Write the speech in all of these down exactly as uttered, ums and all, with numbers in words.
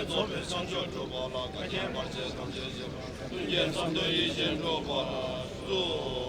རྫོགས་པའི་བྱང་ཆུབ་སྒྲུབ་པ་ལ། དཀའ་ངལ་བར་ཆད་ཐམས་ཅད་ཞི་བ། ཀུན་མཁྱེན་ཙམ་དུ་ཡིད་བཞིན་འགྲུབ་པར་གསོལ།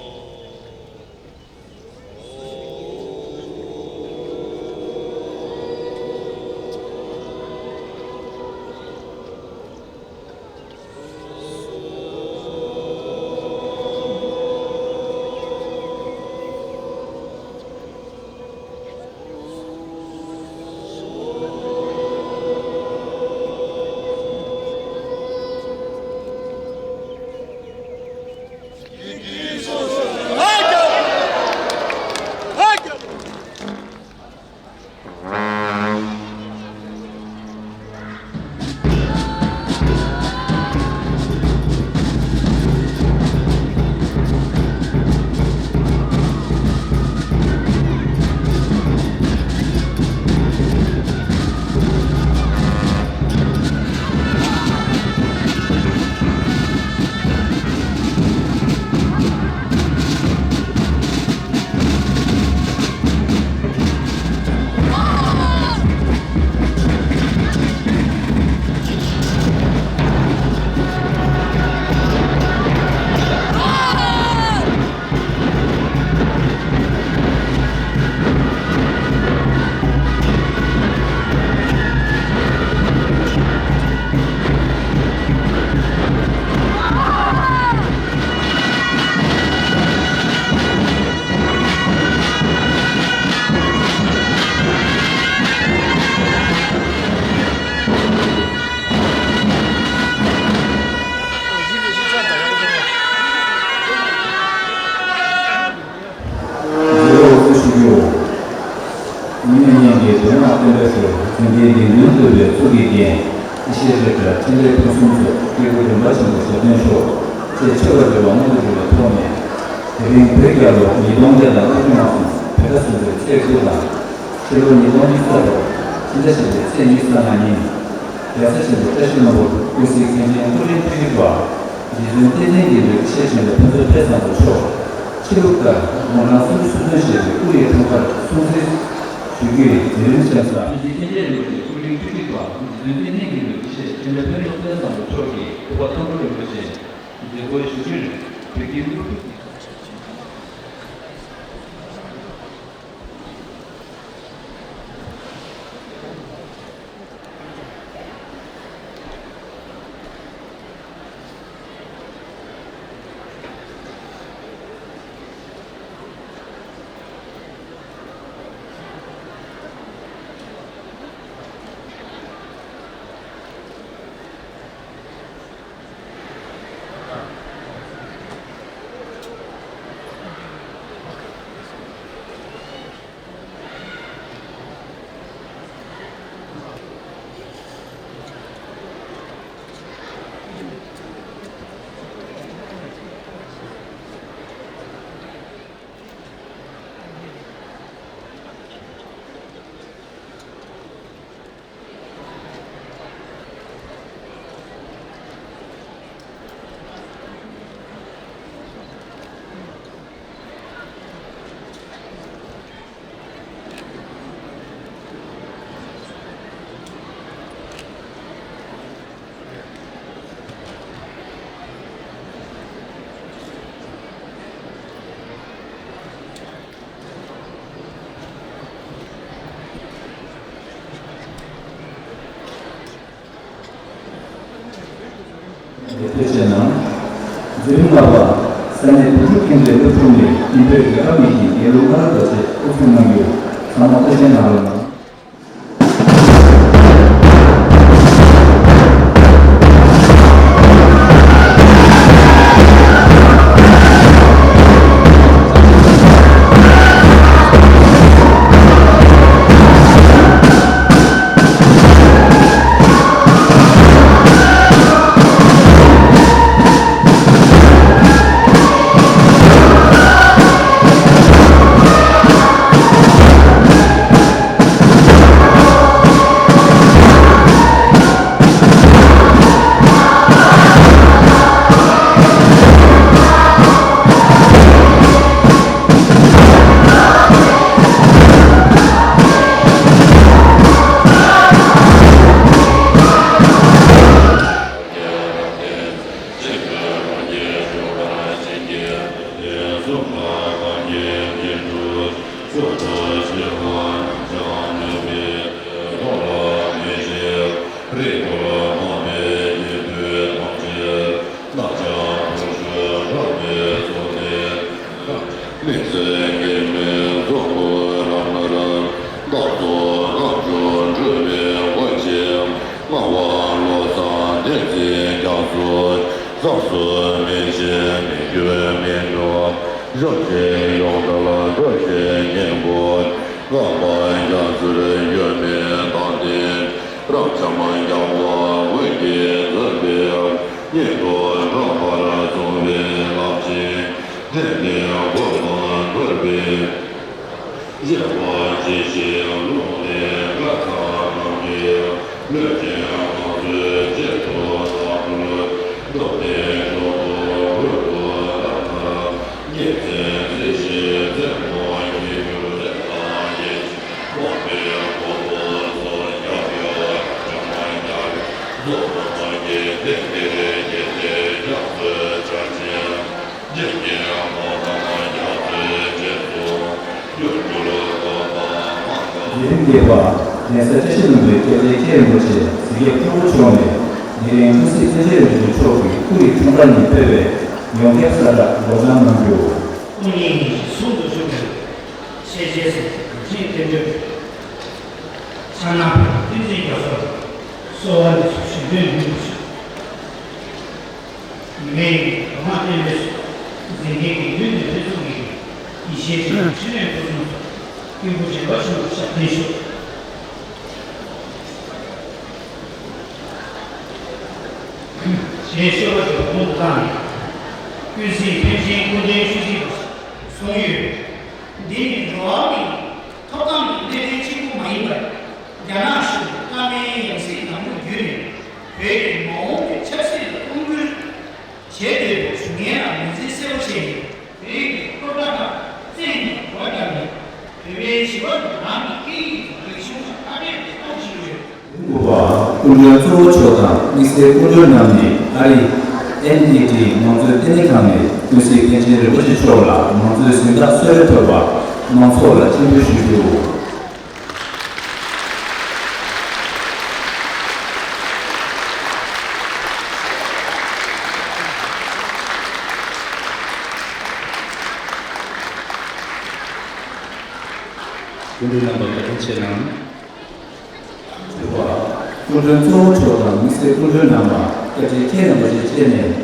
རྗེ་རིན་པོ་ཆེ་ཞུ་རྒྱུ། ཉི་མའི་གཉེན་གྱི་དོན་ལ་བསྟན་པའི་ཟུར། མཛད་འཕྲིན་བདུན་ལྡན་བསྟོད་པའི་གཙུག་གི་རྒྱན། ཡེ་ཤེས་རིག་པའི་ཕྲིན་ལས་ཕུན་སུམ་ཚོགས། སྐྱེས་བུ་རིམ་པ་ཆེན་པོ་ཞབས་བརྟན་ཤོག་ཅེས་ཆེ་བར་གྱུར་པ་མངོན་དུ་གྱུར་པའི་ཐོག་ནས། དེ་རིང་བོད་རྒྱལ་ལོ་ཉིས་སྟོང་བརྒྱ་དང་ལྔ་བཅུ་ང་གསུམ་བོད་ཟླ་གསུམ་པའི་ཚེས་དགུ་དང་། ཕྱི་ལོ་ཉིས་སྟོང་ཉི་ཤུ་རྩ་དྲུག་ཕྱི་ཟླ་བཞི་པའི་ཚེས་ཉི་ཤུ་རྩ་ལྔ་ཉིན། རྒྱལ་ས་ཆེན་པོ་བཀྲ་ཤིས་ལྷུན་པོར་སྐུ་གཟིགས་མཁན་ཆེན་ཀུན་མཁྱེན་ཐུགས་རྗེ་ཁྲི་པ། རྗེ་བཙུན་བསྟན་འཛིན་རྒྱལ་པོའི་ཡེ་ཤེས་ཆེན་པོ་ཕུན་ཚོགས་དཔལ་བཟང་པོ་མཆོག་ཆོས་ལུགས་ལྟར་དགུང་གྲངས་སུམ་ཅུ་སོ་བདུན་བཞེས་པའི་སྐུ་ཡི་འཁྲུངས་སྐར་སྲུང་བརྩི་ཞུ་རྒྱུ་ཡི་མཛད་རིམ་བཤམས་ས། མཁན་ཆེན་རིན་པོ་ཆེ་ཀུན་མཁྱེན་ཐུགས་རྗེ་ཁྲི་པ། རྗེ་བཙུན་བསྟན་འཛིན་རྒྱལ་པོའི་ཡེ་ཤེས་ཆེན་པོ་ཕུན་ཚོགས་དཔལ་བཟང་པོ་མཆོག་གི་སྐུ་པར་མཐོང་གྲོལ་རིན་པོ་ཆེ་མཛད་སྒོའི་ཞུ་སྐུལ་བོད་ཀྱི་སློབ་ཕྲུག་འདི་ཐོས་བྱས་ན། འཛིན་རིམ་ལྔ་པ། ས་གནས་བོད་ཕྲུག་ཁྱིམ་སྡེའི་སློབ་ཕྲུག་ནས་ཨིན་བོད་རྒྱལ་ཁབ་གཉིས་ཀྱི་རྒྱལ་གླུ་ང་རོ་བརྡ་ཆད་དབུ་འཛུགས་གནང་རྒྱུ། ཚང་མ་བཀའ་དྲིན་གནང་རོགས་གནང་། ཚོགས་སུ་མི་ཤེས་མི་འགྱུར་མི་འགྲོ། གཞོམ་བྱེད་ཡོངས་གྲོལ་གྲོལ་བྱེད་སྙིང་པོ། ལྷག་པར་རྒྱ་མཚོར་གཡོ་མེད་བདག་ལྡན། རབ་འབྱམས་རྒྱལ་བ་འོད་ཀྱིས་མཛེས་པའི། ཉིད་དུ་འགྲོ་བར་གསུངས་པའི་ལམ་གྱི། ལྷན་སྐྱེས་སྒོ་དང་ནོར་བུའི། བཞད་པ་ཇི་བཞིན་རླུང་ནི་འགགས་དང་ནམ་མཁའི། ལུས་ཅན་དབང་མཛོད་གཅིག་ཏུ་བདག་སྒྲུབ། སྟོབས་ལྡན་མཆོག་ཏུ་ཀུན་ཏུ་བདག་ལྟར། ཉིན་མཚན་རྩེ་ཞིང་རྩེ་མོ་ཉིད་གྱུར་རེག་དང་ཡེ་ཤེས། དབང་པོའི་གོ་འཕང་སོགས་ཡབ་ཡུམ་བྱམས་པ་ཡབ་ཡུམ་གཙོ་བོ་སངས་རྒྱས་བསྟན་པའི་རྒྱལ་སྲས་རྒྱ་མཚོའི་ཆར་ཆེན། རྗེ་རིན་པོ་ཆེ་གདན་ས་བཀྲ་ཤིས་ལྷུན་པོའི་སྐྱབས་རྗེ་མཁན་རིན་པོ་ཆེ་གཟིགས་རྒྱབ་སྤྲུལ་སྐུ་མཆོག་ནས། དེ་རིང་ཀུན་གཟིགས་པཎ་ཆེན་རིན་པོ་ཆེ་མཆོག་གི་སྐུ་ཡི་འཁྲུངས་སྐར་ཉིན་ཕུལ་བའི་ཡོངས་ཁྱབ་གསལ་བསྒྲགས་སྒྲོག་སྦྱང་གནང་རྒྱུ། སྐུ་ཉིད་ཉིད་ཀྱིས་ཟུང་དུ་འཇུག་པའི་ཤེས་བྱའི་སེམས་གངས་ཅན་བསྟན་འགྲོའི་ཕྱག་ན་པའི་བསྟན་འཛིན་རྒྱ་མཚོར་གསོལ་བ་འདེབས་སོ་ཞུ་འདོད་ཡོད་ཞུ། ཉི་མའི་འོད་དམར་བསྟན་པའི་གཟིགས་མཁན་གྱི་ལུས་ནས་ལུས་ཚུགས་ཀྱི་ཡེ་ཤེས་ཆེན་པོའི་ཕྲིན་ལས་སྐུ་གསུང་ཐུགས་སྐྱེས་བུ་རིག་པ་ཆེན་པོ་ཞབས་བརྟན་ཞུ། གཞན་ཤོ་ལོ་ཀའི་འོག་ཏུ་བཏང་ནས། ཀུན་གཟིགས་པཎ་ཆེན་སྐུ་ཕྲེང་བཅུ་གཅིག་པ་གསུང་ཡུལ། འདི་ནི་འགྲོ་བ་མིའི་ཐོབ་ཐང་གི་གནད་དོན་གཅིག་པུ་མ་ཡིན་པར། རྒྱ་ནག་གཞུང་བཀའ་མའི་ཡང་སྲིད་ལམ་ལུགས་བརྒྱུད་ནས། བོད་ཀྱི་མ་འོངས་པའི་ཆབ་སྲིད་ལ་དབང་བསྒྱུར་བྱེད་འདོད་པའི་ཞུ་མཁན་ལ་ངོས་འཛིན་གསལ་པོ་བྱས་ནས། བོད་ཀྱི་སློབ་གྲྭ་ཁག་བཙན་གྱིས་སྒོ་བརྒྱབ་ནས། བོད་པའི་བྱིས་པ་ཚོ་རང་གི་སྐད་ཡིག་དང་རིག་གཞུང་ལ་ཁ་གཏད་དེ་གཏོང་བཞིན་ཡོད། སྐུ་མགྲོན་གཙོ་བོ་མཆོག་དང་དམིགས་བསལ་སྐུ་མགྲོན་རྣམས་ནི་ཨ་རི་ཨེན་ཨི་ཊི་མང་གཙོའི་ལྟེ་གནས་ཁང་ནས་ཀུན་གཟིགས་པཎ་ཆེན་རིན་པོ་ཆེ་མཆོག་ལ་མང་གཙོའི་གཟེངས་རྟགས་གསོལ་རས་ཕུལ་བར་མང་ཚོགས་ལ་སྤྱན་འབུལ་ཞུ་རྒྱུ། སྐུ་མགྲོན་རྣམ་པ་བཀའ་དྲིན་ཆེ་གནང་། སྐུ་མགྲོན་གཙོ་བོ་མཆོག་དང་དམིགས་བསལ་སྐུ་མགྲོན་རྣམ་པ་སྐྱབས་རྗེ་མཁན་རིན་པོ་ཆེ་བཅས་ནས་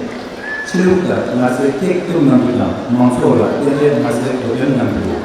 ཆོས་ལུགས་ལྟར་སྔར་སྲོལ་ཏིག་ཏུ་གནང་རྒྱུ་དང་མང་ཚོགས་ལ་རྟེན་འབྲེལ་སྔར་སྲོལ་གོ་སྟོན་གནང་རྒྱུ།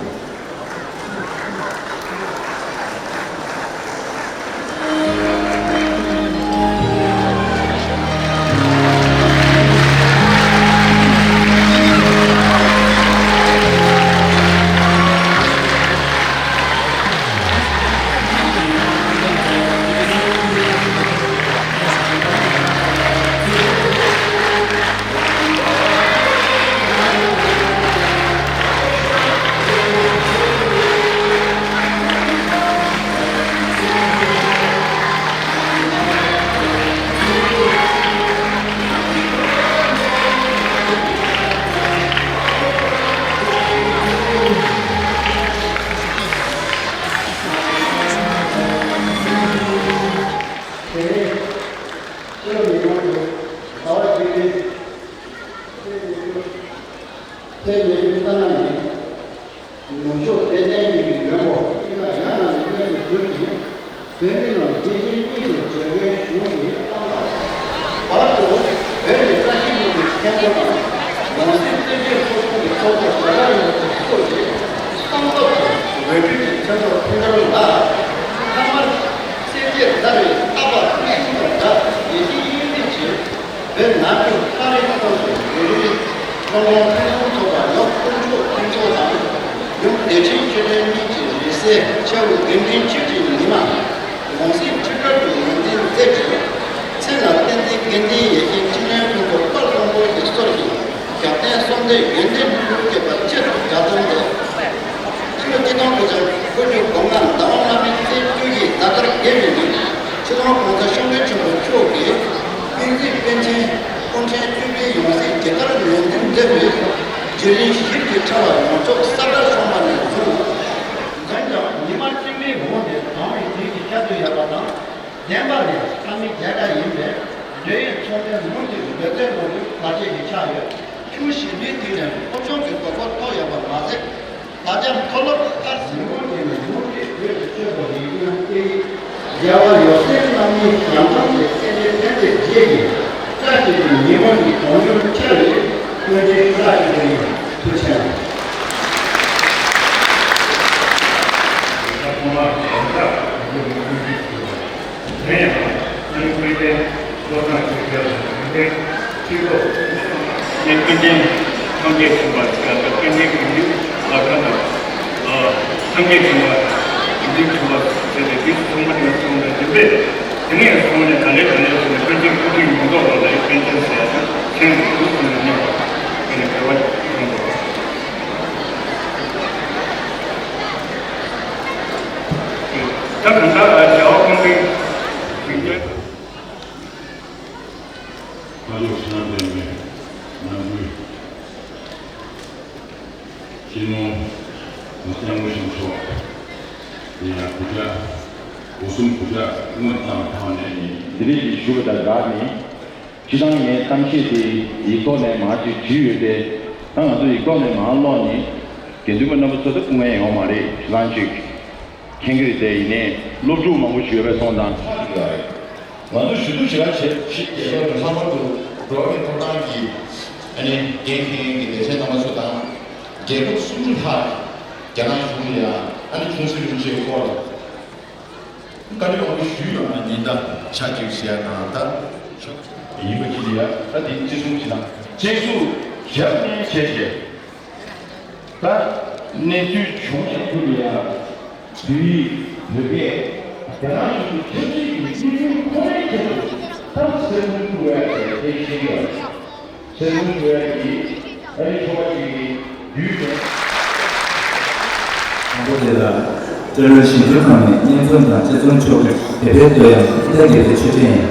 དེ་ནས་ཕྱི་ལོ་ཉིས་སྟོང་དྲུག་ཟླ་བ་བཅུ་བདུན། ཚེས་ཉེར་དགུ། ཚེས་ཉེར་དགུ་ཐ་ན་ཡིན། ནུབ་ཕྱོགས་དད་ལྡན་གཉིས་ཀྱི་མགོན་པོ་ཨི་ལ་ཡ་ན་ནི་ཀོན་གྱི་གདུགས་ཀྱིས་བོད་མི་རྣམས་རྗེས་དྲན་གཉིས་ཀྱི་མཛད་སྒོའི་གཞུང་གི་གཏམ་དང་། བར་དུ་བོད་ཀྱི་བཀྲ་ཤིས་གླིང་གི་མཁན་པོ་དང་། ཡང་སྲིད་བཙན་བྱོལ་ཚོགས་ཆུང་གི་ཚོགས་གཙོ་རྒྱ་གར་ཡུལ་གྱི་སྐོར་གྱི་གསང་སྟབས་ཀྱི་འོས་སྤྲུལ་གྱི་མཚན་ཐོ་འཕྲིན་སྦྱོར་ལ། ཐ་མར་སེར་བྱེས་ཟླ་བའི་ལྟ་བ་སྙན་ཞུ་དང་སྦྲགས་ཡིད་ཆེས་སྙིང་བསྡུས་ཀྱིས། བོད་ནང་ཁུལ་ལྷ་རི་ཁོངས་སུ་བོད་རིགས་ཀྲུང་གོ་ཕུན་སུམ་ཚོགས་པ་ཡབ་དཀོན་མཆོག་ཕུན་ཚོགས་དང་ཡུམ་བདེ་ཆེན་ཆོས་སྒྲོན་གཉིས་ཀྱི་རིང་བསྲེལ་ཆེ་བོ་དགེ་འདུན་ཆོས་ཀྱི་ཉི་མ་ཡང་སྲིད་ཁྲི་ཁྲི་དུ་ངོས་འཛིན་མཛད་ཅིང་། མཚན་ལ་བསྟན་འཛིན་དགེ་འདུན་ཡེ་ཤེས་འཕྲིན་ལས་ཕུན་ཚོགས་དཔལ་མགོན་པོ་ཡི་སོར་ཞིང་ཞབས་བརྟན་གསུམ་ལྡན་ཡོན་ཏན་ཕུན་སུམ་ཚོགས་པ་ཆེད་དུ་གྲྭ་ཚང་མཛད། ཕྱི་ལོ་ཆིག་སྟོང་དགུ་བརྒྱ་དགུ་བཅུ་གོ་ལྔ་ཟླ་བ་ལྔ་པའི་ཚེས་བཅུ་བཞི་གཟའ་ཟླར་བརྒྱད་པའི་ཉིན་ཕྱི་ལོ་༸གོང་ས་སྐྱབས་མགོན་ཆེན་པོ་མཆོག་གིས་ཀུན་གཟིགས་པཎ་ཆེན་སྐུ་ཕྲེང་བཅུ་པའི་ཡང་སྲིད་ཇི་ལྟར་ངོས་འཛིན་མཛད་པའི་བརྒྱུད་རིམ་ཞིབ་ཀྱིས་ཕྲ་བ་ཡོངས་རྫོགས་ས་དགར་སོང་བ་ནས་བཟུང་། འོན་ཀྱང་ཉི་མ་གཅིག་མའི་འོག་ནས་དྭངས་བའི་དུས་ཀྱི་ཁྱད་ཆོས་ཡོད་པ་དང་། བདེན་པ་ནི་ས་མིག་རྒྱ་གར་ཡིན་པས། འདོད་ཡོན་ཚོགས་མའི་ལུང་གིས་འབད་བརྩོན་གནང་རྒྱུ་བར་ཆད་ཀྱི་ཆ་ཡོད། ཆུ་ཞིམ་པོའི་དུས་ནས་ཕོ་གཞོན་གྱི་དགོས་མཁོ་ཐོབ་ཡོད་པ་མ་ཟད། ད་ཆ་མཐོ་སློབ་མཐར་ཟིན་གོང་གི་ནས་ལུང་གིས་བོད་ཀྱི་ཆོས་དང་རིག་གཞུང་སྐད་ཡིག་རྒྱལ་བ་ཡབ་སྲས་རྣམ་གཉིས་ཞལ་འཛོམས་ཀྱི་སྐད་ཆའི་ཕན་བདེ་རྗེས་ཀྱི་བཀྲ་ ལྟ་བྱེད་པའི་ཉེས་དབང་གི་གོང་ཡུལ་ཆེ་བའི་སྔོན་ཆད་ཤུགས་དྲག་ཞིག་རེད། ཐུགས་རྗེ་ཆེ། ནས་ཀུན་མཁྱེན་ཐམས་ཅད་མཁྱེན་པ་ཟེར་ཡ་དང་ཀུན་མཁྱེན་གྱི་ཡུལ་ལ་ཁ་དང་། ཐམས་ཅད་མཁྱེན་པ་ཡིན་ཚུལ་གྲུབ་པ་ཟེར་ཏེ་དེ་ཚོ་ཚང་མ་ནས་གསུངས་པའི་རིམ་པས། དེ་ནས་གསུངས་ནས་ག་ལེ་ག་ལེ་གསུངས་ནས་ཀུན་མཁྱེན་སྐུ་ཕྲེང་ཡོངས་རྫོགས་པ་ལ་ཡི་ཀུན་མཁྱེན་ཟེར་ཡ་དང་མཁྱེན་པའི་གཟུགས་སུ་ནི་གནས་པ་དེ་ནི་འགྲེལ་བ་གསུངས་པ། ད་གང་ལྟར་རྒྱལ་བ་ཀུན་མཁྱེན་ཞིང་ཁམས། ཁ་ལོ་ཆ་ལྡན་པའི་ནང་ཁུལ་སྤྱི་ནོར་༸གོང་ས་༸སྐྱབས་མགོན་ཆེན་པོ་མཆོག་དེ་ཡང་དགུ་བརྒྱ་སྒོ་གསུམ་དགུ་བརྒྱ་སྔོན་བཏང་བའི་ཐོག་ནས་ཡིན། འདི་རིགས་ཀྱི་ཞུ་བ་དང་སྦྲགས་ནས་སྤྱིར་བཏང་ངའི་གཏམ་བཤད་དེ་ཡིག་ཐོག་ནས་མར་ཅིག་བྲིས་ཡོད་དེ། ད་ང་ཚོ་ཡིག་ཐོག་ནས་མར་ཀློག་ནས་དགེ་འདུན་པ་རྣམ་པ་ཚོ་ད་སྐུ་ངལ་ཡོང་མ་རེད། སྤྱིར་བཏང་ཅིག་མཁྱེན་གྱི་རེད་དེ། ཡིན་ནའི་སློབ་ཕྲུག་མང་པོ་ཞིག་ཡོད་པའི་སོང་ཙང་། ང་ཚོ་ཞུ་གཏུག་བྱེད་ཡ་བྱེད་ཞིག་རྒྱལ་ཁབ་ཀྱི་ལྷག་པར་དུ་འགྲོ་བ་མིའི་ཐོབ་ཐང་གི་ཨ་ནི་འགན་འཁྱེར་མཁན་གྱི་ལས་བྱེད་རྣམ་པ་ཚོ་དང་། རྒྱལ་ཁབ་སུམ་ཅུ་ལྷག་རྒྱ་ནག་གཞུང་ལ་ཡང་ཨ་ནི་ཆུང་སྲིད་བློན་ཆེན་སྐོར་ལ་བཀའ་འདྲི་མང་པོ་ཞུས་ཡོད་ན་ཉེན་བརྡ་ཆ་གཅིག་ཟེར་ཡ་དང་། ད་ཡིན་པ་ཅི་ཡ་ད་དེ་ཅི་གསུང་ཅི་དང་ཅེས་སུ་ཞབས་ནས་བྱས་བྱས། ད་གནས་ཚུལ་བྱུང་ཡང་ཁུལ་ཡང་བོད་ཡིག་བོད་སྐད་རྒྱ་ནག་གཞུང་གི་ཆབ་སྲིད་ཀྱི་གནས་ཚུལ་ཁོ་ནའི་ཆེད་དུ་ཐབས་ཟད་མི་ཐུབ་པའི་གལ་ཆེན་ཡོད། ཟད་མི་ཐུབ་པའི་ཨ་རིའི་ཚོགས་པ་ཞིག་གི་བརྒྱུད་ནས། དང་པོ་དེ་ལ་བཀྲ་ལྷུན་ཞིང་འབྲོག་ཁང་ནས་སྙན་རྩོམ་དང་དཔྱད་རྩོམ་ཕྱོགས་བསྒྲིགས་དེབ་ཕེབས་བསྟོད་ཡང་ཨིན་ཐར་དགེ་ལྡན་ཆོས་སྒྲོན་ཡིན།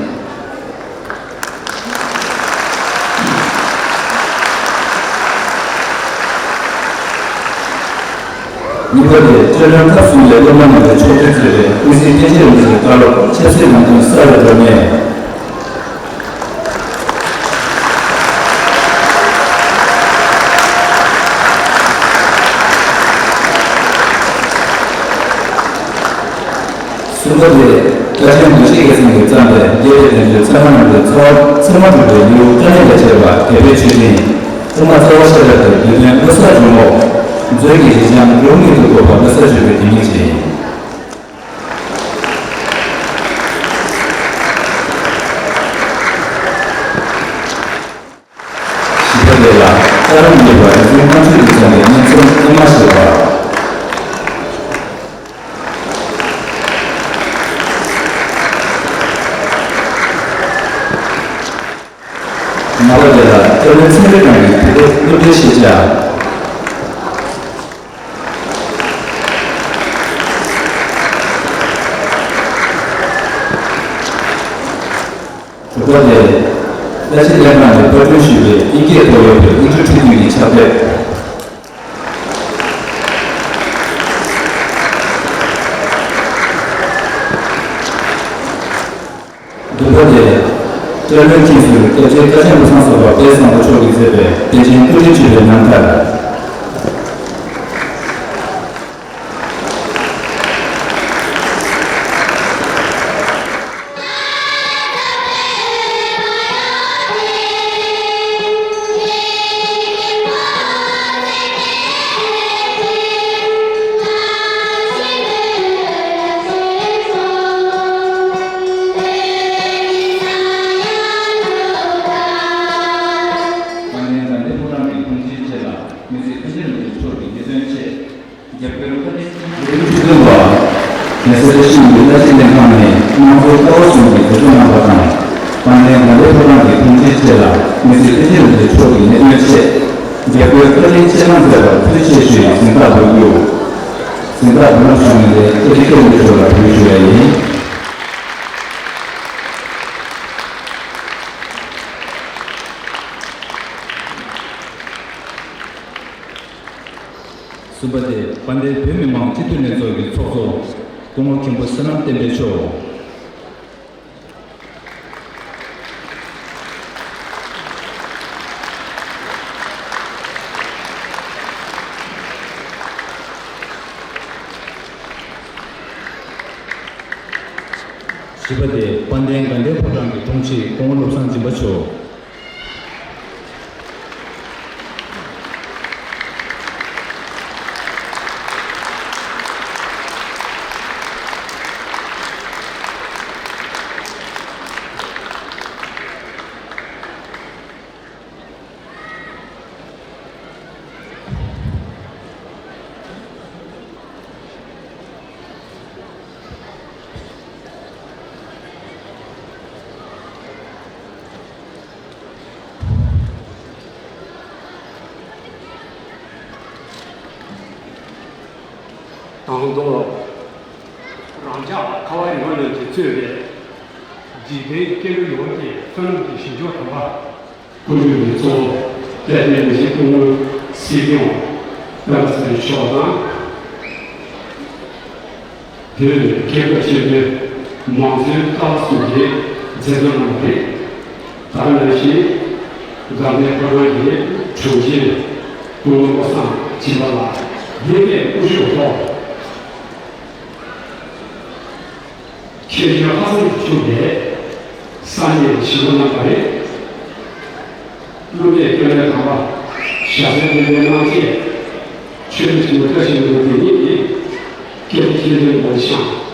གཉིས་པ་དེ་སྤྲོ་ལོའི་སྐབས་སུ་ལས་སློབ་མ་རྣམས་ལ་ཕྱོགས་སྒྲིག་མཛད་པའི་ཀུན་གཟིགས་པཎ་ཆེན་རིན་པོ་ཆེའི་བཀའ་སློབ་ཆབ་སྲིད་ནང་དོན་གསར་བའི་སྒྲོན་མེ། གསུམ་པ་དེ་བཀའ་བསྟན་འདུས་བྱས་ཀྱི་ཚང་གིས་བརྩམས་པའི་རྒྱལ་བའི་དོན་གཅོད་ཚད་མ་རྣམས་ཀྱི་ཚ་བ་ཚད་མ་གྲུབ་པའི་ལེའུ་བཀའ་གླན་ལས་བྱས་པ་དེབ་ཕེབས་ཆོས་སྒྲོན། དབུ་མ་རྩ་བ་ཤ་སྟག་ཏུ་བསྡུས་དོན་བློ་གསར་འབྱུང་ངོགས། མཛོད་ཀྱི་རིན་འབྱམས་རིན་པོ་ཆེ་ཏུ་བཀོད་པ་བློ་གསར་འབྱུང་བའི་དེ་ཉིད་ཅན། བཞི་པ་དེ་ལ་ལྟ་རུ་མི་ལེགས་པ་རིག་འཛིན་རྣམ་དཔྱོད་ཀྱིས་བརྩམས་པའི་སྙན་རྩོམ་ཨེ་མ་ཞེས་པ། ལྔ་པ་དེ་ལ་སྟོད་ལུང་ཚན་རིག་ཁང་གི་དུས་དེབ་སློབ་གྲྭའི་ཤེས་བྱ། དྲུག་པ་དེ། བཀྲ་ཤིས་ལྷན་ཁང་ནས་པར་སྐྲུན་ཞུས་པའི་དབྱིན་སྐད་ཐོག་ཡོད་པའི་དབྱིན་ཇི་འཕྲོད་བསྟེན་གྱི་ཕྱག་དེབ། བདུན་པ་དེ། བཀྲ་ལྷུན་ཁྱིམ་གསུམ་སྐྱབས་རྗེ་དཀའ་ཆེན་པོ་ཚང་བཟོ་བ་དཔལ་བཟང་པོ་མཆོག་གིས་མཛད་པའི་དད་ཅན་སྐུ་དྲིན་གཅེས་པའི་རྣམ་ཐར། དཔལ་ལྡན་དགའ་ལྡན་ཕོ་བྲང་གི་དྲུང་ཆེ་བཅས་ལ་མི་ཚེ་ཕན་ཆད་ལ་འདིར་མཆོག་གི་ངེས་དོན་ཆེད། རྒྱབ་སྐྱོར་བཀའ་དྲིན་ཆེ། རྒྱལ་ཡུམ་ཆེ་བསྟན་པ། རྒྱལ་སྲས་བཀྲ་ཤིས་ཡོན་ཏན་བཀྲ་ཤིས་ལྷན་ཁང་ནས་དམངས་གཙོའི་ལྟ་བ་གསུམ་གྱི་བདེ་སྡུག་གནང་བ་དང་། དཔལ་ལྡན་དགའ་ལྡན་ཕོ་བྲང་གི་དྲུང་ཆེ་བཅས་ལ་མི་ཚེ་ཕན་ཆད་ལ་འདིར་མཆོག་གི་ངེས་དོན་ཆེད། རྒྱབ་སྐྱོར་བཀའ་དྲིན་ཆེ་གནང་མཛད་པར་ཐུགས་རྗེ་ཆེ་ཞུས་གཟེངས་རྟགས་འབུལ་རྒྱུ། གཟེངས་རྟགས་འབུལ་ལམ་ཞུ་མཁན་ལས་བཀའ་ཁྲི་སྐྱབས་མགོན་མཆོག་ལ་འབུལ་ཞུ་ཡ་ཡིན། གསུམ་པ་དེ་དཔལ་ལྡན་བོད་མི་མང་སྤྱི་འཐུས་ལྷན་ཚོགས་ཀྱི་ཚོགས་གཙོ་སྐུ་ངོ་མཁན་པོ་བསོད་ནམས་བསྟན་འཕེལ་མཆོག། བཞི་པ་དེ་དཔལ་ལྡན་དགའ་ལྡན་ཕོ་བྲང་གི་དྲུང་ཆེ་སྐུ་ངོ་བློ་བཟང་སྦྱིན་པ་མཆོག། དང་ཐོག་རང་ཅག་ཁ་བ་རི་བ་རྣམས་ཀྱིས་གཙོས་པའི་འཇིག་རྟེན་སྐྱེ་འགྲོ་ཡོངས་ཀྱི་བསོད་ནམས་ཀྱི་ཞིང་མཆོག་དམ་པ། སྐུ་མདུན་གྱི་གཙོ་བོ་དཔལ་ལྡན་མི་ཆེན་སྐུ་ངོ་སྲིད་སྐྱོང་སྤེན་པ་ཚེ་རིང་མཆོག་དང་། དེ་བས་མཁན་པོ་ཆེན་པོའི་མང་གཙོའི་ལྟ་བ་གསུམ་གྱི་མཛད་དོན་གནང་བ་རེད། ད་ག་ནང་བཞིན་དགའ་ལྡན་ཕོ་བྲང་གི་དྲུང་ཆེན་སྐུ་ངོ་བློ་བཟང་སྦྱིན་པ་ལགས་ལྷན་རྒྱས་སྐུ་ཞབས་ཐོག་མཁྱེན་དཔྱོད་ལྷག་བསམ་གྱིས་ཕྱུག་པའི་གསར་རྙིང་ཞིག་གནང་བ་རེད། སློབ་གཉེར་སྐྱོན་ལས་དམ་པ་ཞྭ་སེར་སྨན་པའི་གླང་ཆེན་ཆོས་རྗེ་ཆེན་པོ་བཀྲ་ཤིས་ལྷུན་པོ་དེ་ཉིད་ཀྱི་སྐྱེས་བུ་ཁྱེད་ཚོའི་ངོ་ཤང་།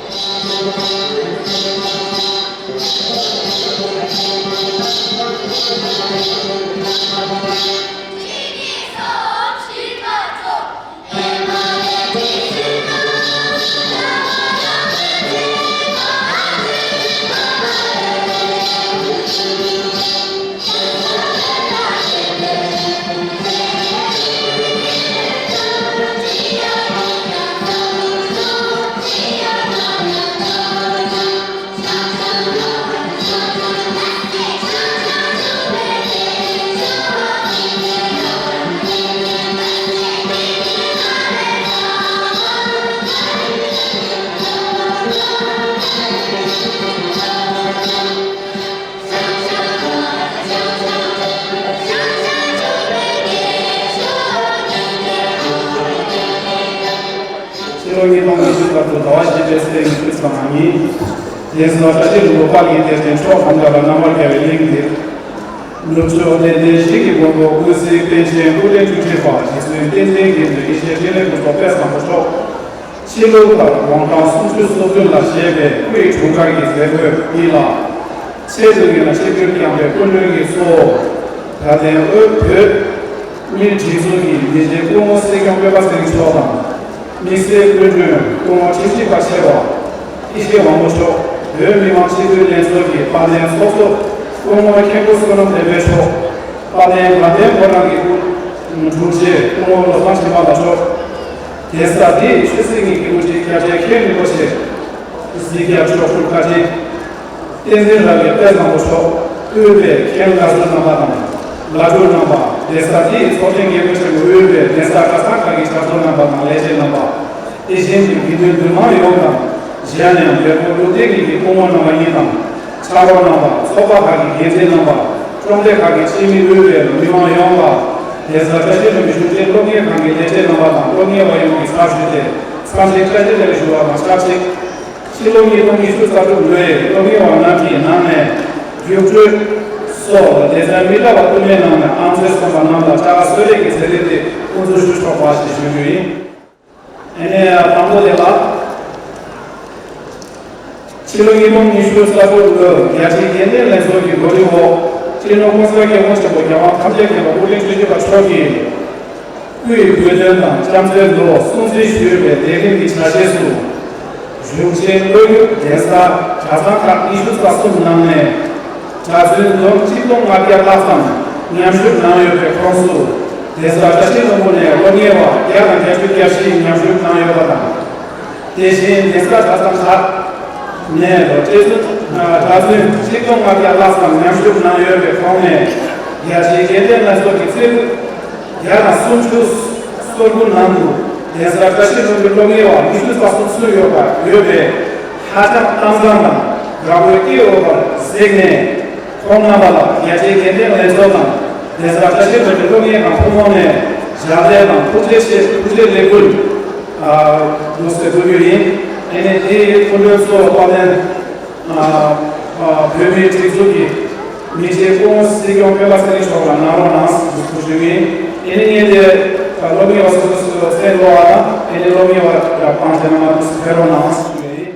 ཕྱི་ལོ་ཉིས་སྟོང་ཉི་ཤུ་རྩ་དྲུག་ཟླ་བ་བཞི་པའི་ཚེས་ཉི་ཤུ་རྩ་ལྔ་ཉིན། རྒྱལ་སྲས་བཀྲ་ཤིས་ལྷུན་པོ་དཔལ་གྱི་གདན་ཅན་མཆོག་གམ་བཅའ་ལ་རྣམ་པར་རྒྱལ་བའི་གླིང་འདིར། ནུབ་ཕྱོགས་དད་ལྡན་ཞིག་གི་མགོན་པོ་ཀུན་གཟིགས་པཎ་ཆེན་སྐུ་ཕྲེང་བཅུ་གཅིག་པ་རྗེ་བཙུན་བསྟན་འཛིན་རྒྱལ་མཚན་ཡེ་ཤེས་འཕྲིན་ལས་ཕུན་ཚོགས་དཔལ་བཟང་པོ་མཆོག་ཕྱི་ལུགས་ལྟར་དགུང་གྲངས་སུམ་ཅུ་སོ་བདུན་ལ་བཞེས་པའི་སྐུ་ཡི་འཁྲུངས་སྐར་གྱི་མཛད་སྒོའི་དབུས་ལ། ཆེད་དུ་ཡིན་ན་ཆིབས་བསྒྱུར་བསྐྱངས་པའི་སྐུ་མགྲོན་གྱི་གཙོ་བོ། དགའ་ལྡན་དབུས་བོད་མིའི་སྒྲིག་འཛུགས་ཀྱི་མི་རྗེ་སྐུ་ངོ་སྲིད་སྐྱོང་སྤེན་པ་ཚེ་རིང་མཆོག་དང་། དམིགས་བསལ་སྐུ་མགྲོན་སྐུ་ངོ་ཁྲི་སྤྱི་པ་ཆེ་བ་ཡེ་ཤེས་དབང་པོ་མཆོག་བོད་མི་མང་སྤྱི་འཐུས་ལྷན་ཚོགས་ཀྱི་དཔལ་ལྡན་ཚོགས་གཙོ་སྐུ་ངོ་མཁན་པོ་བསོད་ནམས་བསྟན་འཕེལ་མཆོག་དཔལ་ལྡན་དགའ་ལྡན་ཕོ་བྲང་གི་སྐུ་དྲུང་ཆེ་སྐུ་ངོ་བློ་བཟང་སྦྱིན་པ་ལགས་མཆོག་གདན་ས་འདིའི་ཆོས་སྲིད་གཉིས་ཀྱི་དབུ་ཁྲིད་སྐྱབས་རྗེ་མཁན་རིན་པོ་ཆེ་གཟིགས་རྒྱབ་མཆོག་སྤྲུལ་བཀའ་དྲིན། བསྟན་འཛིན་རབ་རྒྱས་དཔལ་བཟང་པོ་མཆོག་དབུས་པའི་མཁན་བླ་ཟུར་རྣམ་པ་དང་བླ་སྤྲུལ་རྣམ་པ། གདན་ས་འདིའི་ཚོགས་ཆེན་དགེ་བསྐོས་ཆེན་པོ་དབུས་པའི་གདན་ས་གྲྭ་ཚང་ཁག་གི་ཞབས་ཏོག་རྣམ་པ་དང་ལས་བྱེད་རྣམ་པ། དེ་བཞིན་དུ་དགེ་འདུན་འདུས་མང་ཡོངས་དང་། གཞན་ཡང་བོད་ཕྲུག་ལུང་བསྟན་གྱི་སྐུ་ངོ་རྣམ་པ་གཉིས་དང་། ཕྱག་རོགས་རྣམ་པ། ཚོགས་པ་ཁག་གི་འགན་འཛིན་རྣམ་པ། གྲོང་སྡེ་ཁག་གི་སྤྱི་མི། དབུས་པའི་མི་མང་ཡོངས་ལ། གདན་ས་བཀྲ་ཤིས་ལྷུན་པོའི་གཞུང་ཆེན་སློབ་གཉེར་ཁང་གི་ལས་བྱེད་རྣམ་པ་དང་སློབ་གཉེར་བ་ཡོངས་ཀྱི་ཚབ་ཞུས་ཏེ། འཚམས་འདྲི་བཀྲ་ཤིས་བདེ་ལེགས་ཞུ་བ་དང་ཆབས་ཅིག་ཕྱི་ལོ་ཉིས་སྟོང་ཉི་ཤུ་རྩ་དྲུག་ལོའི་སློབ་གཉེར་བ་རྣམས་ཀྱི་ནང་ནས་རྒྱུགས་སྤྲོད་སོགས་སྡེ་ཚན་མི་འདྲ་བ་བསྐུལ་མའི་ནང་ནས་ཨང་ཚོད་སོང་བ་རྣམས་ལ་བྱ་དགའ་གསོལ་རས་ཀྱི་ཚད་རིག་དེ་དབུ་འཛུགས་ཞུ་ཆོག་པ་ཞེས་ཞུ་རྒྱུ་ཡིན། ཨ་ནི་དང་པོ་དེ་ལ། ཕྱི་ལོ་ཉིས་སྟོང་ཉི་ཤུ་རྩ་དྲུག་ལོའི་རྒྱལ་སྤྱིའི་དགེ་ལྡན་ལྷན་ཚོགས་ཀྱི་གོ་སྒྲིག་འོག་སྤྱི་ནོར་༸གོང་ས་༸སྐྱབས་མགོན་ཆེན་པོ་རྒྱལ་དབང་ཐམས་ཅད་མཁྱེན་པ་སྐུ་ཕྲེང་བཅུ་བཞི་པ་མཆོག་གིས། སྐུའི་དགོངས་དོན་དང་བྱམས་བརྩེའི་བློ་སྲུང་བརྩི་ཞུས་པའི་ལས་རིམ་གྱི་བྱ་བྱེད་སུ། གཞུང་ཆེན་བློ་ཡུལ་གདན་ས་གྲྭ་ཚང་ཁག་ཉི་ཤུ་རྩ་གསུམ་ནང་ནས། གྲྭ་བཙུན་འཛོམས་གཅིག་སྟོང་ལྔ་བརྒྱ་ལྷག་ཙམ་མཉམ་ཞུགས་གནང་ཡོད་པའི་ཁོངས་སུ། གདན་ས་བཀྲ་ཤིས་ལྷུན་པོ་ནས་སློབ་གཉེར་བ་བརྒྱ་དང་བརྒྱད་ཅུ་གྱ་བཞི་མཉམ་ཞུགས་གནང་ཡོད་པ་དང་། དེ་བཞིན་གདན་ས་གྲྭ་ཚང་ཁག་ནས་གྲྭ་བཙུན་གྲྭ་བཙུན་གཅིག་སྟོང་ལྔ་བརྒྱ་ལྷག་ཙམ་མཉམ་ཞུགས་གནང་ཡོད་པའི་ཁོངས་ནས། རྒྱལ་སྤྱིའི་དགེ་ལྡན་ལྷན་ཚོགས་ཀྱི་རྩེ་ཕུད་བརྒྱ་དང་སུམ་ཅུ་སོ་དགུ་ནང་དུ་གདན་ས་བཀྲ་ཤིས་ལྷུན་པོའི་སློབ་གཉེར་བ་ཉི་ཤུ་རྩ་གསུམ་ཚུད་ཡོད་པ་ཡོད་པས། ཧ་ཅང་གཏམ་བཟང་དང་དགའ་པོའི་སྐྱེས་འོས་པར་གཟིགས་ནས། ཁོང་རྣམ་པ་ལ་རྒྱལ་སྤྱིའི་དགེ་ལྡན་ལྷན་ཚོགས་དང་། གདན་ས་བཀྲ་ཤིས་ལྷུན་པོའི་སློབ་གཉེར་ཁང་ཐུན་མོང་ནས་ཞབས་ལས་དང་ཐུགས་རྗེ་ཆེ། ཐུགས་རྗེ་ལེགས་འབུལ་འབུལ་ཟེར་འབུལ་རྒྱུ་ཡིན། ཨ་ནི་དེའི་སྐུ་མགྲོན་གཙོ་བོ་དཔལ་ལྡན་བོད་མིའི་སྒྲིག་འཛུགས་ཀྱི་མི་རྗེ་སྐུ་ངོ་སྲིད་སྐྱོང་སྤེན་པ་ཚེ་རིང་མཆོག་ལ་གནང་རོགས་གནང་ཞུ་རྒྱུ་ཡིན། ཨ་ནི་ངས་དེ་སློབ་གཉེར་བ་སོ་སོ་སོ་སོ་སེམས་ལོ་བ་དང་། ཨ་ནི་སློབ་གཉེར་བ་དང་སྤང་བྱ་རྣམ་པ་ཚོ་ཕེབས་རོགས་གནང་ཞུ་རྒྱུ་ཡིན།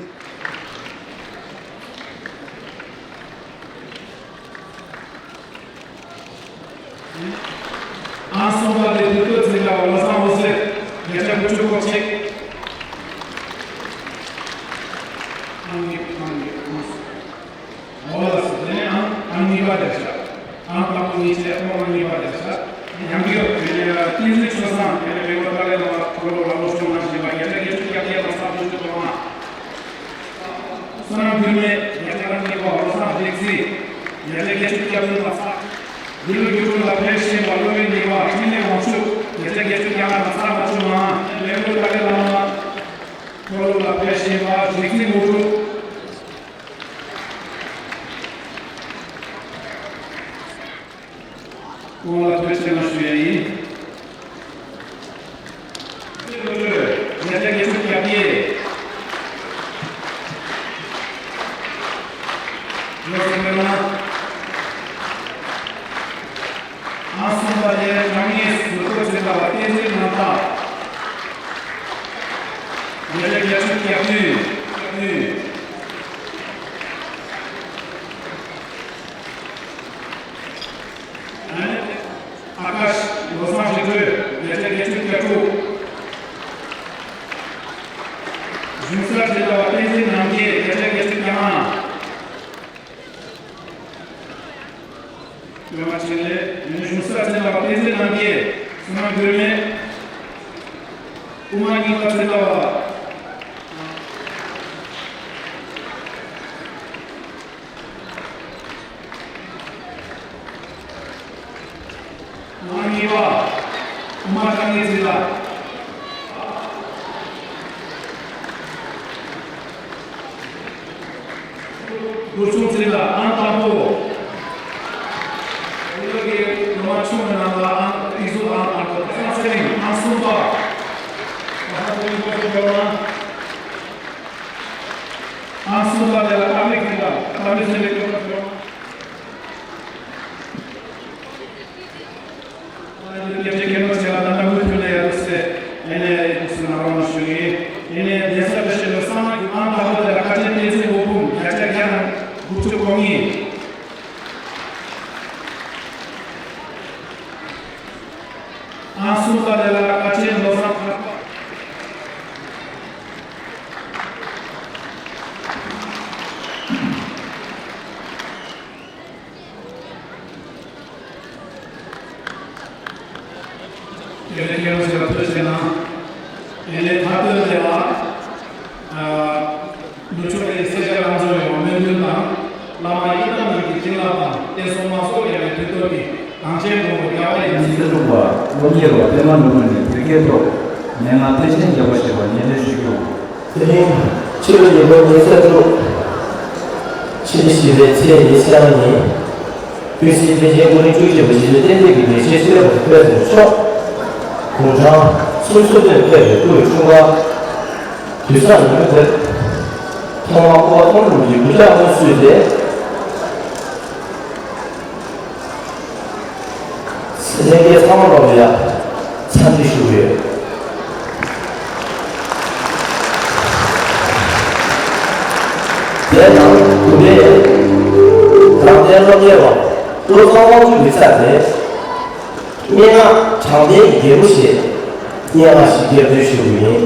ཨང་གསུམ་པ་དེ་དུས་ཚོད་ཚིག་ལ་བློ་བཟང་འོད་ཟེར། བརྒྱ་ཆ་དགུ་བཅུ་གོ་གཅིག་ཨང་གཉིས། ཨང་གཉིས། ཨང་། འོ་ལགས་སོ། དེ་ནས་ཨང་ཨང་གཉིས་པ་དེ་ཤག་ཨང་དང་པོ་གཉིས་བྱས་ཨང་གཉིས་པ་དེ་ཤག་ཡང་བསྐྱར་དེ་ནས་བསྟན་འཛིན་ཆོས་བཟང་། དེ་ནས་མི་ངོ་ཏཱ་ལའི་བླ་མ་འཁོར་ལོ་ལ་ལོ་གསུམ་ནང་བཞིན་པ་བརྒྱ་ཆ་བརྒྱད་ཅུ་གྱ་བརྒྱད་དང་ ཕེབས་བཞིན་པ་སློབ་དཔོན་གཉིས་པ་འཕྲིན་ལས་དབང་ཕྱུག་བརྒྱ་ཆ་བརྒྱད་ཅུ་གྱ་ལྔ་དང་ཚར་མ་བྱུང་ན་ལེགས་པོ་ཏཱ་ལའི་བླ་མ་མཐོ་སློབ་ལ་ཕེབས་བཞིན་པ་རིག་འཛིན་དངོས་གྲུབ། ཁོང་ལ་ཐུགས་རྗེ་ཆེ་གནང་ཞུ་ཡ་ཡིན། བརྒྱ་ཆ་བརྒྱད་ཅུ་གྱ་བརྒྱད། ཡོངས་སུ་སྨོན་ལམ། ཨང་གསུམ་པ་དེ་དྲང་ངེས་ཟུར་བཀོད་བྱེད་པ་བསྟན་འཛིན་རྣམ་དག་བརྒྱ་ཆ་བརྒྱད་ཅུ་གྱ་བདུན། ཨ་ཀ་ཤ་ལོ་བཟང་རིག་གྲོལ་བརྒྱ་ཆ་བརྒྱད་ཅུ་གྱ་དྲུག། གཞུང་གསར་བྱེད་པ་བསྟན་འཛིན་རྣམ་རྒྱལ་བརྒྱ་ཆ་བརྒྱད་ཅུ་གྱ་ལྔ། སློབ་མ་ཆེན་ལས་ཡུན་གཞུང་གསར་བྱེད་པ་བསྟན་འཛིན་རྣམ་རྒྱལ་བསོད་ནམས་མགོན་མེད། དབུ་མ་རྙིང་པ་བྱེད་པ། ང་གཉིས་པ། དབུ་མ་དཀའ་ངལ་འཛིན་ལ། སྒོ་ཆུང་འཛིན་ལ་ཨང་དང་པོ། བོད་ཀྱི་སློབ་མ་ཆུང་བའི་ནང་ལ་ཨང་ཨི་ཟུར་ཨང་དང་པོ། ཚེ་རིང་ཨང་གསུམ་པ། ཨང་གསུམ་པ་དེ་ལ་ཨ་མི་གི་ལ་ཨ་མི་ཟེར་བའི་སློབ་མ་ཆུང་བ། སྐད་ཆ་སྐད་མ་བྱས་ལ་ད་ལྟ་མུ་མཐུད་ལས་ཡ་རུ་སེ་ཨེ་ནས་སུ་ན་རོ་ཞུ་ཡིན། ཨེ་ནས་གདན་ས་བཀྲ་ཤིས་ལོ་གསར་གྱི་ཨང་དང་པོ་དེ་ལ་ཁ་ཆེ་བསྟན་འཛིན་འོད་འབུམ་བརྒྱ་ཆ་བརྒྱ་དང་དགུ་བཅུ་གོ་གཉིས། ཨང་གསུམ་པ་དེ་ལ་ཁ་ཆེ་ལོ་གསར་ཐར་པ། དེ་ནས་ཁྱེད་རང་ཚོས་ཐུགས་རྗེ་གནང་། དེ་ནས་ད་ལྟ་ལས་ལ། ཨ། ནུབ་ཕྱོགས་ཀྱི་སེར་སྐྱ་ལྷན་ཚོགས་ཡོངས་སྨོན་འདུན་དང་། བླ་མ་གཡུ་ཐོག་རྣམས་ཀྱི་བྱིན་རླབས་དང་བསྟན་སྲུང་མ་སོགས་ཡང་བའི་མཐུ་སྟོབས་ཀྱིས་གངས་ཅན་གོང་བུ་རྒྱལ་བ་ཡི་ཉི་ཚེ་འཁྲུངས་པ་སློབ་གཉེར་བ་པདྨ་ནོར་བུ་ནས་བོད་སྐད་ཐོག་མན་ངག་ཐེག་ཆེན་རྒྱས་པར་བཤད་པ་སྙན་སྒྲོན་ཞུས་སྐྱོང་། དེ་རིང་ཕྱི་ལོ་ཉིས་སྟོང་ཉི་ཤུ་རྩ་དྲུག་ཕྱི་ཟླ་བཞི་པའི་ཚེས་ཉི་ཤུ་རྩ་ལྔ་ཉིན། ཀུན་གཟིགས་པཎ་ཆེན་ཀུན་རིག་བཅུ་གཅིག་པ་རྗེ་བཙུན་བསྟན་འཛིན་གྱི་ལེགས་བཤད་ཆོས་པ་དཔལ་འཛོམས་མཆོག་དགུང་གྲངས་སུམ་ཅུ་སོ་བདུན་ཕེབས་པའི་སྐུའི་འཁྲུངས་སྐར་དུས་བཟང་ཉིན་མོ་དེར། ཐོག་མར་སྐུ་པར་མཐོང་ལམ་གྱི་འབུལ་ལྕག་སྔོན་བསུས་ཏེ། ལྷན་རྒྱས་ཚང་མ་ལ་ཡང་འཚམས་འདྲི་ཞུ་གི་ཡོད། དེ་ནང་དུ་བའི་དང་ལྡན་སློབ་གཉེར་བ་བློ་བཟང་དབང་ཕྱུག་གི་ཚབ་ནས་སྙན་ངག་དྲང་བདེན་གྱི་རྒྱལ་པོ་ཞེས་སྙན་ངག་ཞིག་རྒྱབ་སྐྱོར་ཞུ་གི་ཡིན།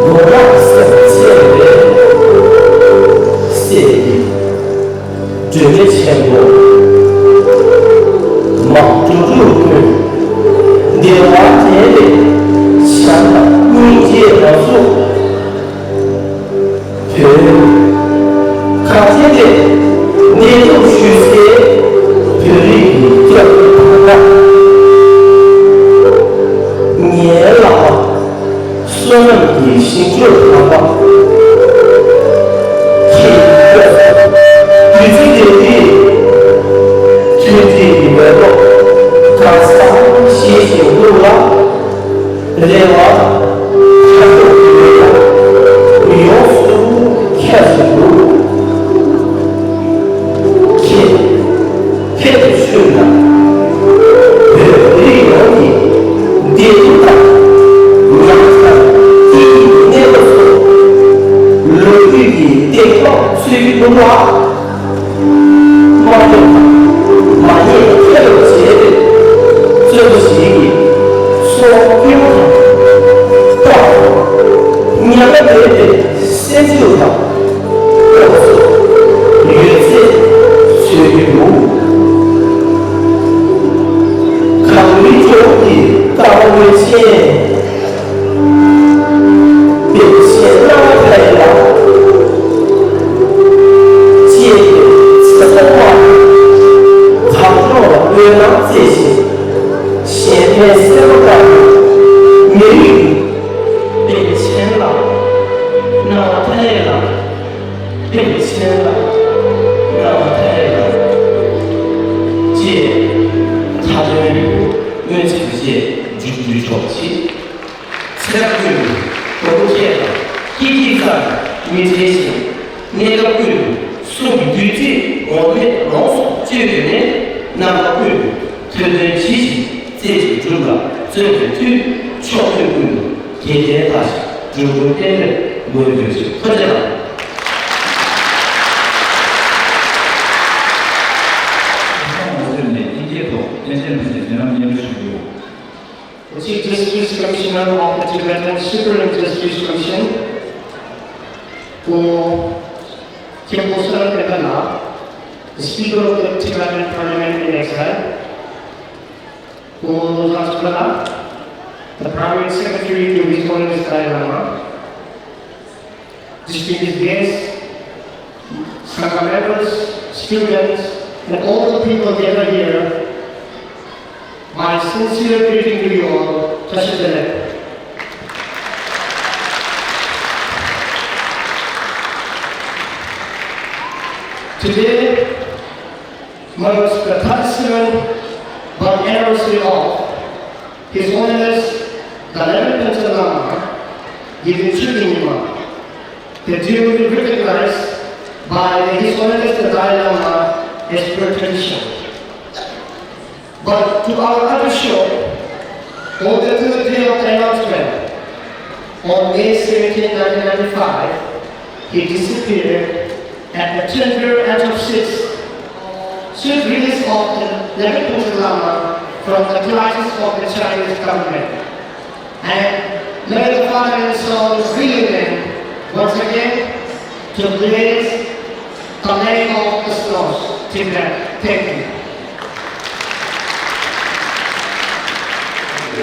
དགོངས་རབ་སེམས་ཅན་ལས་སད་ཀྱི་སྒྲོན་མེ་ཆེན་པོ་མ་འགྲོ་དྲུག་ཀུན། བདེ་བ་དྲན་པའི་ཞག་ལ་སྙིང་རྗེ་རབ་གསོ། བོད་གངས་ཅན་པའི་གནས་ལུགས་ཞུ་སའི་བོད་རིགས་ཀྱི་སྐྱབས་མགོན་དམ་པ། ངའི་བླ་མ་བསོད་ནམས་ཀྱི་ཞིང་བཅུ་དམ་པ། ཁྱེད་ཀྱི་སྐྱབས་སུ་བདུད་རྩི་ལྡན་པའི་མཐུན་སྒྲིལ་གྱི་མེ་ཏོག་གང་སར་བཞད་བཞིན་འདུག་ལ། རེ་བ་མཐར་ཐུག་གི་རེ་བ་ཡོངས་སུ་ཁྱབ་བཞིན་འདུག་ཁྱེད་ཕེབས་ཚུལ་ལ་བོད་རིགས་ཡོངས་ཀྱི་བདེ་སྡུག་དང་། ཉམ་ཐག་སྐྱིད་སྡུག་གནས་བབ་སོགས་ལོ་རྒྱུས་ཀྱི་སྟེང་ཐོག་ཚུད་ཀྱི་འདུག་ལ། དམའ་འབེབས་དང་མ་ཉེས་ཁྱད་དུ་བྱས་པའི་རྩོད་པ་ཞིག་གིས་སྲོག་སྐྱོན་དང་སྐྲག་དང་ཉེན་ཁ་མེད་པའི་སེམས་ཤུགས་དང་སྟོབས་སུ་ཡོད་ཚད་འཚོལ་གྱི་འདུག་གངས་རིའི་ལྗོངས་ཀྱི་རྟ་དབང་ཆེན། དཔེ་ཆའི་སྣང་བ་མཐའ་ཡས་ལ། སེམས་ལ་བཀྲ་བ་མཐའ་ཡས་ལ། ཅེས་མཐའ་དོན་སྨོན་ཚིག་བཅས་མཇུག་བསྡུ་ཆོག་ཅིག་ཚེ་རབས་ཀུན་ཏུ་གོ་རུ་ཁྱེད་ལ་སྐྱིད་སྐྱིད་ཚར་མི་བྲེལ་ཞིང་། གནས་སྐབས་ཀུན་ཏུ་གསུང་གི་བདུད་རྩི་ངོམས་མེད་ལོངས་སུ་སྤྱོད་པའི་གནས། རྣམ་པ་ཀུན་ཏུ་ཐོས་དོན་ཇི་བཞིན་རྩེ་གཅིག་སྒྲུབ་ལ་བརྩོན་པའི་མཐུས། ཕྱོགས་ཀུན་ཀུན་ཏུ་དགེ་ལྡན་དག་ཞིང་འགྲོ་ཀུན་བསྟན་པའི་མགོན་ཁྱོད་ཅིག་ཐུགས་རྗེ་གནང་། ཁོང་ངོ་སྤྲོད་ནས་ལྷན་རྒྱས་ཐོག་བསྟན་འཛིན་ལྷུན་གྲུབ་རྗེས་ལམ་སྙན་སྒྲོན་ཞུ་རྒྱུ། The Chief Justice Commissioner of the Tibetan Supreme Justice Commission, Pu Khenpo Saran Tengkhala, the Speaker of the Tibetan Parliament in exile, Pu Losang Tsongkhapa, the Private Secretary to His Holiness Dalai Lama, distinguished guests, Sangha members, students, and all the people gathered here, my sincere greeting to you all, Tashi Delek. Today marks the thirty-seventh birth anniversary of His Holiness the eleventh Panchen Lama, Yigin Chökyi Nyingma, the duly recognized by the His Holiness the Dalai Lama as per tradition. But to our utter shock, on the third day of the announcement, on May seventeenth, nineteen ninety-five, he disappeared at the tender age of six, swift release of the eleventh Panchen Lama from the clutches of the Chinese government. And may the Father and Son reunite once again to blaze the land of the snows, Tibet. Thank you.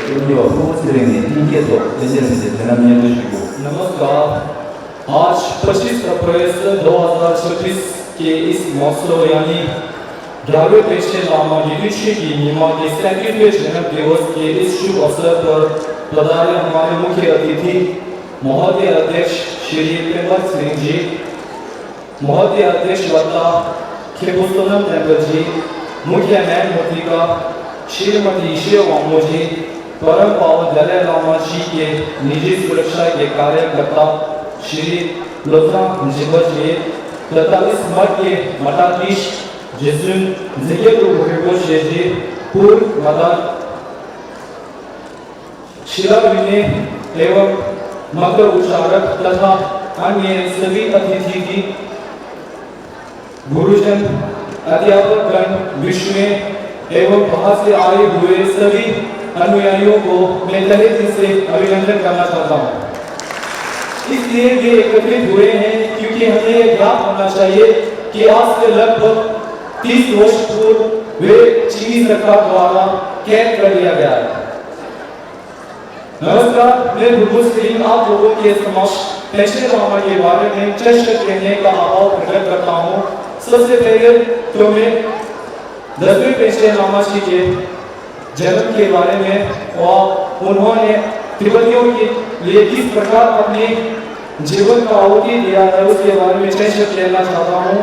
ཀུན་ཡོད་ཕུ་བོ་ཚེ་རིང་ནས་ལྷན་རྒྱས་ཚོ་བསྟན་འཛིན་རིན་པོ་ཆེ་དེ་ལ་སྙན་སྒྲོན་ཞུ་རྒྱུ། नमस्कार। आज पच्चीस अप्रैल सन दो हज़ार छब्बीस के इस महोत्सव यानी ग्यारहवें पेशे लामा यदुन शोकि न्यीमा के सैंतीसवें जन्म दिवस के इस शुभ अवसर पर पधारे हमारे मुख्य अतिथि, महोदय अध्यक्ष श्री प्रेमवत सिंह जी, महोदय अध्यक्ष वक्ता खेपुस्तोनम टेम्पल जी, मुख्य न्यायमूर्तिका श्रीमती ईश्वर वांगमो जी, परम पावन दलाई लामा जी के निजी सुरक्षा के कार्यकर्ता श्री लोजा जिम्बा जी तथा इस मठ के मठाधीश जिसुन जिज्ञासु रिपोर्ट जी, पूर्व मदर शिला विनय एवं मंत्र उच्चारक तथा अन्य सभी अतिथि की गुरुजन, अध्यापक गण, विश्व में एवं बाहर से आए हुए सभी अनुयायियों को मैं तहे दिल से अभिनंदन करना चाहता हूँ। इसलिए वे एकत्रित हुए हैं क्योंकि हमें यह ज्ञात होना चाहिए कि आज से लगभग तीस वर्ष पूर्व वे चीनी सरकार द्वारा कैद कर लिया गया है। नमस्कार, मैं भुगुस सिंह आप लोगों के समक्ष पेंशे लामा के बारे में चंद शब्द कहने का अभाव प्रकट करता हूँ। सबसे पहले तो मैं दसवें पेंशे लामा जी के जन्म के बारे में और उन्होंने तिब्बतियों के लिए किस प्रकार अपने जीवन का आहुति दिया है, उसके बारे में चंद शब्द कहना चाहता हूँ।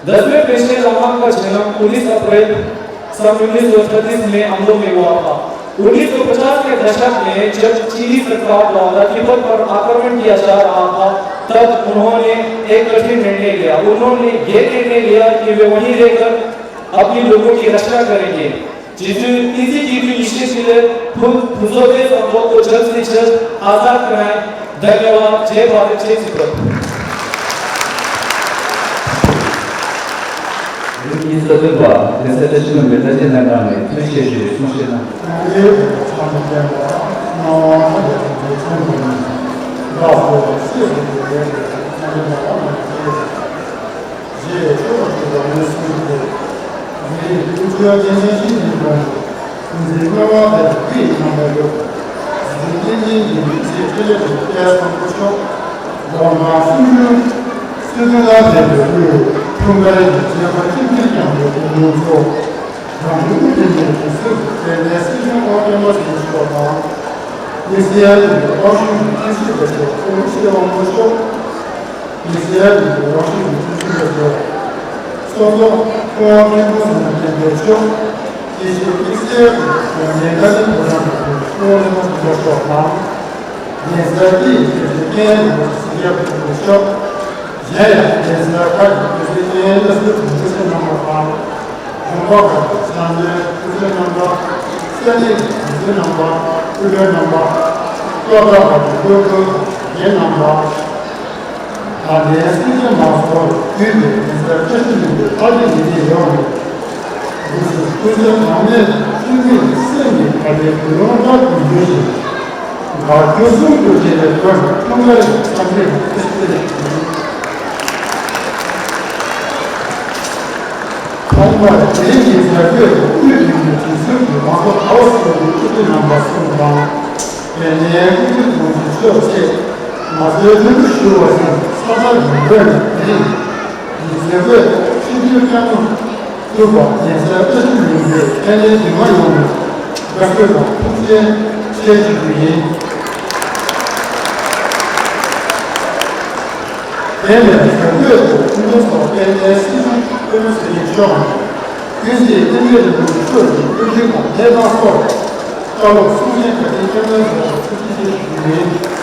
दसवें पेशे लामा का जन्म उन्नीस अप्रैल सन उन्नीस सौ अड़तीस में अम्बो में हुआ था। उन्नीस सौ पचास के दशक में जब चीनी सरकार द्वारा तिब्बत पर आक्रमण किया जा रहा था, तब उन्होंने एक कठिन निर्णय लिया। उन्होंने ये निर्णय लिया कि वे वहीं रहकर अपने लोगों की रक्षा करेंगे। Jisu, tisi jisu yishe shile, pu-, puzo de sambo ko jal se jal azad karaye. धन्यवाद। जय भारत, जय Tibet. Minister Limba, presentation of Meta Jena Name, three K J, Sungshena. རྗེ་ཆོས་ཀྱི་འཛམ་གླིང་གསུམ་དུ། འཛིན་ཀུན་སྤྱོད་རྒྱལ་ཆེན་ཞི་བདེའི་དགོངས་སུ། འཛིན་སྨྲ་བ་དང་བདུད་ཀྱི་ནང་པའི་སྒྲོག་འཛིན་ཏིང་འཛིན་གྱི་མི་ཚེ་ཁྲི་ལས་དུ་སྐལ་བཟང་པོ་མཆོག་སྒོ་ང་སུམ་ཅུ། སྲིད་དོན་ལ་དད་པའི་སྐུ། འཁྲུངས་སྐར་གྱི་རྗེས་མ་གཅིག་གྱུར་ཀྱང་ཡོད་དུ་མྱོང་ཚོ། རང་གི་དབུ་འདི་ནས་དུས་སུ་དཔལ་ལྡན་སྲིད་སྐྱོང་ཨོ་བསྟན་པ་ཆེན་མཆོག་དང་། དམིགས་བསལ་དུ་ཨོ་ཤུལ་གྱི་ཁྱིམ་གཞིས་དེ་ཚོ་སྐུ་ངོ་ཤེས་དབང་པོ་མཆོག་དམིགས་བསལ་གྱི་རང་བཞིན་གྱི་ཐུགས་རྗེ་ལ་འབྲེལ་བ། སོ་སོ་ཁོ་བོ་མཁན་པོ་ཟེར་ན་མཁན་པོའི་ཕྱོགས། དེ་བཞིན་དམིགས་བསལ་གྱི་ཉེན་ཁ་ལྡན་བོད་རང་གི་ཁོ་བོ་ཟེར་ན་དེ་འདྲ་ཕྱོགས་དང་། ཉེན་སར་དེ་ཡི་དེ་བཞིན་རྐྱེན་གྱི་ཟིན་རྒྱབ་ཀྱི་ཕྱོགས། གཞན་ཡང་ཉེན་སར་ཁ་གི་དེ་བཞིན་རྐྱེན་སླར་གསོའི་དུས་ཚོད་རྣམ་པ་དང་། གཞུང་ཁག་ཁག་གི་ས་གནས་སྐུ་ཚབ་རྣམ་པ། ས་གནས་ཀྱི་གཞུང་ཚབ་རྣམ་པ། སྐུ་མགྲོན་རྣམ་པ། གཙོ་བདག་ཁག་གི་སྐུ་མགྲོན་རྒན་རྣམ་པ། དང་ལྡན་སེམས་ཅན་མང་ཚོགས་བརྒྱུད་དེ་ཉེན་སར་བཀྲ་ཤིས་ལྷུན་པོའི་ཕ་གི་ཡིན་གྱི་ཡོད་མོད། འདི་ཚོ་སྐུ་ཚབ་ཚང་མས་ཚུལ་མིན་སེམས་ཀྱི་ཁ་བའི་དུ་ལོང་དྲག་ཏུ་འགྱུར་ཞིང་། དགའ་སྐྱོ་གསུམ་དུ་བྱེད་པའི་ཐོག་ནས་འཁྲུངས་སྐར་གྱི་འཚམས་འདྲི་ཞུ་རྒྱུ་ཡིན། ཐོག་མར་དེ་རིང་གི་མཛད་སྒོའི་ཐོག་དབུས་བོད་མིའི་སྒྲིག་འཛུགས་ཀྱི་མང་གཙོ་དར་བ་གསུམ་གྱི་སྐུ་ཚབ་རྣམ་པ་གསུམ་དང་། དེ་ནས་སྐུ་ཚབ་དགོངས་ཞུ་ཕྱོགས་ཆེད་ང་ཚོའི་ལྷན་དུ་ཞུ་བ་ཡིན། ས་ཐག་རིང་པོ་ནས་དེ་རིང་གི་མཛད་སྒོའི་ཐོག་ཆིབས་བསྒྱུར་བསྐྱངས་མ་ཐུབ་པར་ཉེན་སར་བཀྲ་ཤིས་ལྷུན་པོའི་ཕན་བདེའི་འདུན་མ་ཡོངས་ནས་དགའ་བསུ་དང་ཐུགས་རྗེ་ཆེ་ཞུ་རྒྱུ་ཡིན། དེ་ནས་མཛད་སྒོའི་ཐོག་སྐུ་མགྲོན་ཚོགས་པའི་སྲིད་སྐྱོང་སྤེན་པ་ཚེ་རིང་མཆོག་ནས་ཀུན་གཟིགས་བསྟན་འཛིན་རིན་པོ་ཆེ་མཆོག་གི་སྐུ་ཕྲེང་དང་གནས་སྟངས་སོགས་ལ་བཀའ་སློབ་གསུང་བཤད་བཀའ་དྲིན་བསྐྱངས་མཁན་ཚོ་ལ་ཐུགས་རྗེ་ཆེ་ཞུ་རྒྱུ་ཡིན།